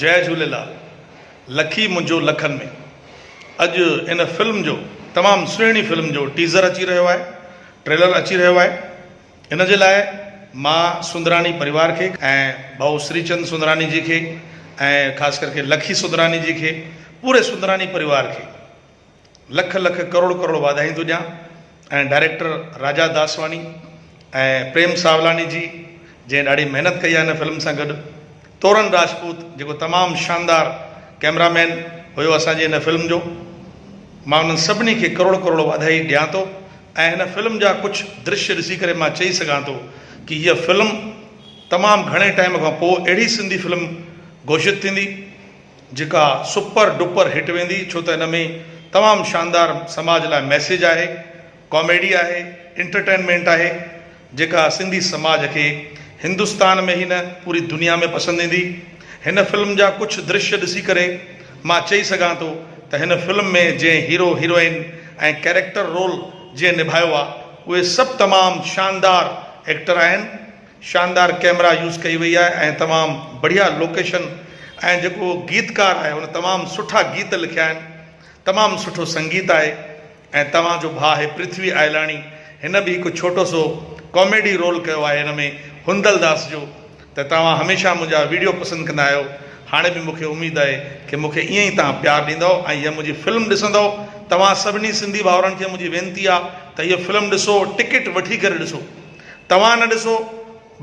جئي جهوليلال لکي منهنجو لکن ۾ اڄ ان فلم جو تمام سهڻي فلم جو ٽيزر اچي رهيو آهي ٽريلر اچي رهيو آهي ان جي لاء مان سندراني پريوار کي ۽ ڀائو سري چند سندراني جي کي ۽ خاص ڪرڪي لکي سندراني جي کي پوري سندراني پريوار کي لک لک ڪروڙ ڪروڙ واڌايون ٿو ڏيان ۽ ڊائريڪٽر راجا داسواڻي ۽ پريم ساولاڻي جي جنهن ڏاڍي محنت ڪئي آهي هن فلم سان گڏ تورن راجپوت جيڪو تمام شاندار ڪئميرا مين هيو اسان جي هن فلم جو مان انهن سڀني کي ڪروڙ ڪروڙ واڌائي ڏيان ٿو ۽ هن فلم جا ڪجهه درشيه ڏسي ڪري مان چئي سگهان ٿو ڪي هيء فلم تمام گهڻي ٽائيم کان پوء اهڙي سنڌي فلم گهوشت ٿيندي جيڪا سپر ڊپر هٽ ويندي ڇو ته ان ۾ تمام شاندار سماج لاء ميسيج آهي، ڪاميڊي آهي، انٽرٽينمينٽ آهي جيڪا سنڌي سماج کي هندستان ۾ ئي نه پوري دنيا ۾ پسند ايندي. هن فلم جا ڪجهه درشيه ڏسي ڪري مان چئي سگهان ٿو ته هن فلم ۾ جنهن هيرو هيروئن ۽ ڪيريڪٽر رول جنهن نڀايو آ اهي سڀ تمام شاندار ايڪٽر آهن. شاندار ڪئميرا يوز ڪئي وئي آهي ۽ تمام بڙهيا لوڪيشن ۽ جيڪو گيتڪار آهي ان تمام سٺا گيت لکيا آهن تمام سٺو سنگيت آهي ۽ توهان جو ڀاء آهي پرٿوي آئلاڻي هن به هڪ ڇوٽو سو ڪاميڊي رول ڪيو آهي هن ۾ هندل داس جو ته توهان هميشه منهنجا ويڊيو پسند ڪندا آهيو هاڻي به مونکي اميد آهي ڪي مونکي ائين ئي توهان پيار ڏيندؤ ۽ هيء منهنجي فلم ڏسندؤ توهان سڀني سنڌي ڀائرن کي منهنجي وينتي آهي ته هيء فلم ڏسو ٽڪيٽ وٺي ڪري ڏسو توهان نه ڏسو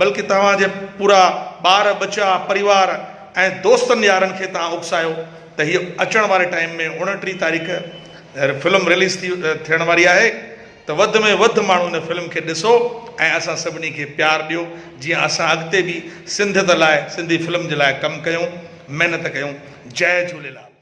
بلڪه توهان جي پورا ٻار ٻچا پريوار ۽ دوستن يارن کي توهان اڪسايو ته هيء اچڻ واري ٽائيم ۾ 29 تاريخ فلم رليز ٿي ٿيڻ واري آهي ته وڌ ۾ وڌ ماڻهو هن فلم کي ڏسو ۽ اسان سڀني کي پيار ڏيو جيئن اسان اڳتي به سنڌيت لاء سنڌي فلم جي لاء ڪم ڪيون محنت ڪيون جئي جهوليلال.